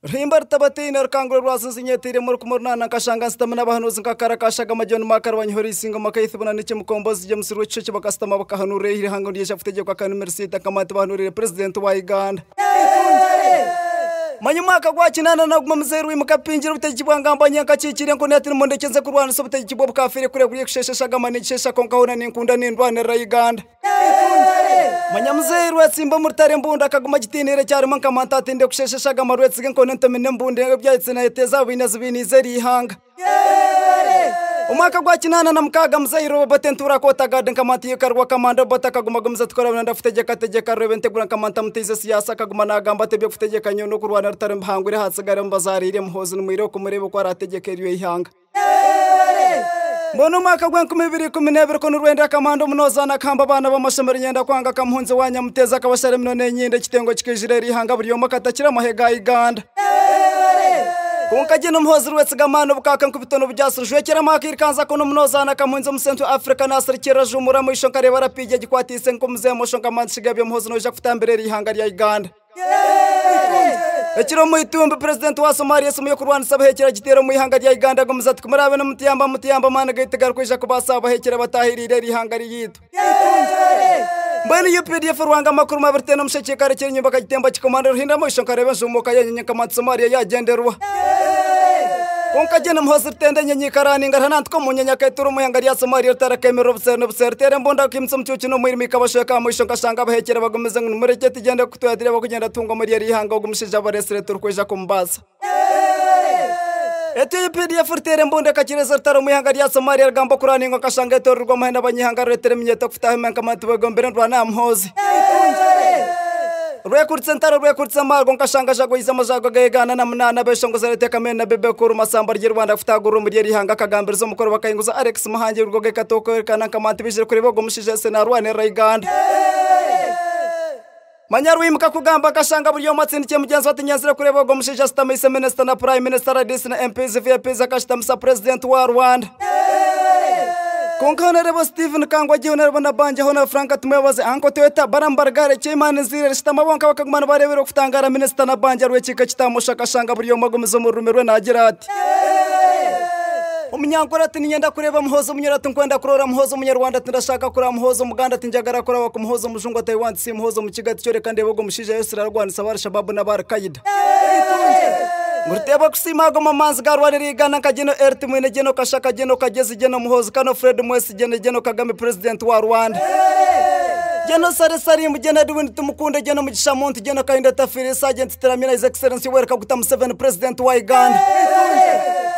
Ruhimba rutabatiina rukangura rwazinzi nyetairemu orukumu runaana nkashanga nsitami n'abahanuuzi nka Karaka Shagama John Mark Rwanyihora Isingo Makaithe Bunaniki Mukombozi James Rwekishekye bakasitama bakahanuurira eihanga niryaija kutegyekwa Kanumi Risiita Nkamati bahanuurire Purezidenti wa Uganda. Manya omwaka gwa kinaana naguma muzeeyi Rwimuka apingire obutegyeki bwa ngamba nyenka akikiire enkoni ati nimundekye nze kurwanisa obutegyeki bw'obukafiire kure buri kusheesha eshagama nigisheesha kwonka hoona ninkunda nindwanirira Uganda. Manya muzeeyi Rwetsimba omu rutare embundu akaguma agitiiniire kyarema nkama nti atinde kusheesha eshagama Rwetsiga enkoni entomi n'embundu ebyahitsire nayeteeza abo bainazi bainiize eri ihanga. Omwaka gwa 86 muzeeyi Robert Entuura akoota guard nkama nti Yikarwa Kamanda Robert akaguma agumize ati kurabira ndakutegyeka tegyeka Rwebe Ntegura nkama ntamuteize siyaasa akaguma naagamba ati eby'okutegyeka nyowe n'okurwana rutare mbihangwire hatsigare mbazaariire Muhoozi nimwire okumureeba oku araategyeka eryo ihanga. Mbwenu omwaka gw'enkumi ibiri ikumi n'ebiri ku nirwenda Kamanda omunozaana akahamba abaana b'amashomero nyenda kwanga akamuhunzi wa Nyamuteza akabashara eminwa n'enyindo ekitengo kikaijura eri ihanga buri omwe akatakira amahe ga Uganda. Kwonka gye n'omuhoozi Rwetsiga amaani obukaaka enkubito n'obujaasi rujwekyera amaaka irikanza ku n'omunozaana akamuhunzi omu Central Africa naasirikirira ajuumura amaisho nkareeba arapiigi agikwatiise nk'omuzeeyi Mosho nkamanya nti Muhoozi noija kutambira eri ihanga rya Uganda. Ekiro omu itumbi purezidenti wa Somalia esimu y'okurwanisa abahekyera agiteera omu ihanga rya Uganda agumize ati ku muraabe nimutuyamba mutuyambe amaani gaitu tigarikwija kubaasa abahekyera batahiriire eri ihanga ryaitu. Mbwenu UPDF Rwanga amakuru mabi riteine omushekye ekarekye enyumba akagitemba kikomando ruhinda amaisho nkareeba enjumuuka y'enyonyi nkamanya nti Somalia yagyenderwa. Kwonka gye nimuhoozi rutenda enyonyi ikaraninga ruhanantuka omu nyonyi akeetuura omu ihanga rya Somalia rutarakeemerera obuseeri n'obuseeri ruteera embundu akaimutsa omucuucu n'omwirima ikabashweka aha maisho nkashanga abahekyera bagumize ngu nimurekye tugyende kutwetire bakugyenda tuhunga omuri eri ihanga ogu mushaija abareetsire turikwija kumubaasa. Etyo UPDF ruteera embundu ekakiriza rutaro omu ihanga rya Somalia rugamba okuraningwa nkashanga etorirwe amahe n'abanyihanga rureetera eminyeeto kufutaho emenkama nti begombire ndwana aha Muhoozi. Rwekuritse entaro rwekuritse amaarwa nkashanga ajagoyize amajaago g'egaana na munaana abeshongozi areteeka Mary na Bebe Cool Masamba ry'i Rwanda kutaagurira omuri eri ihanga akagambiriza omukoro bakahinguza Alex Muhangi Rugoga ekatooka nkamanya nti baijire kureeba ogwo mushaija ese naarwanirira Uganda. Manya rwimuka kugamba nkashanga buri omwe atsindikiye mugyenzi we ati nyenzire kureeba ogwo mushaija ashutamiise minisita na prime minister RDC na MPs VPs akashutamisa purezidenti wa Rwanda. Kwonka Honorable Stephen Kangwagye, Honorable Nabanja, Honorable Frank Tumwebaze, Uncle Toyota, Balaam Barugare, Chairman Nzire, Rishitama bonka bakaguma nibareebera okutangara minisita Nabanja Rwekiika Kitamusha akashanga buri omwe agumize omu rurimi rwe naagira ati Omunyankore ati niinyenda kureeba Muhoozi, Omunyoro ati nkwenda kuroora Muhoozi, Omunyarwanda ati ndashaka kuraba Muhoozi, Omuganda ati njagara kuraba ku Muhoozi, Omujungu ati I want see Muhoozi, Omukiga ati kyoreka ndeebe ogwo mushaija Yosire ararwanisa aba Al-Shabaab n'aba Al-Qaeda. Ngu riteebwe kusiima ago mamanzi garwanira Uganda nka Geno Elti Mwine, Geno Kashaka, Geno Kagezi, Geno Muhoozi, Kano Fred Mwesigye, Geno Kagame Purezidenti wa Rwanda. Geno Saleh Salim, Geno Edwin Tumukunde, Geno Mugisha Muntu, Geno Kahinda Otafiire, Sergeant Tiramina, His Excellency Yoweri Kaguta Museveni Purezidenti wa Uganda.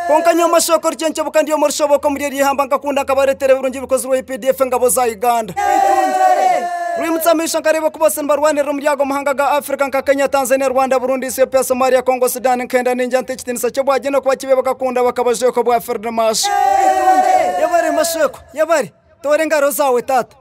Kwonka nyowe mashooko rukyenkyebuka ndi omu rushoboka omuri eri ihamba nkakunda nkabareetera ebirungi ebikozirwe UPDF engabo za Uganda. Rwimutsa amaisho nkareeba oku bose nibarwanirira omuri ago mahanga ga Africa nka Kenya, Tanzania, Rwanda, Burundi, Ethiopia, Somalia, Congo, Sudan, nkenda ningira nti ekitiinisa ky'obwagye n'okuba kibe bakakunda bakaba Jweko bwa Field Marshal. Yebare Mashweko, yebare. Toora engaro zaawe taata.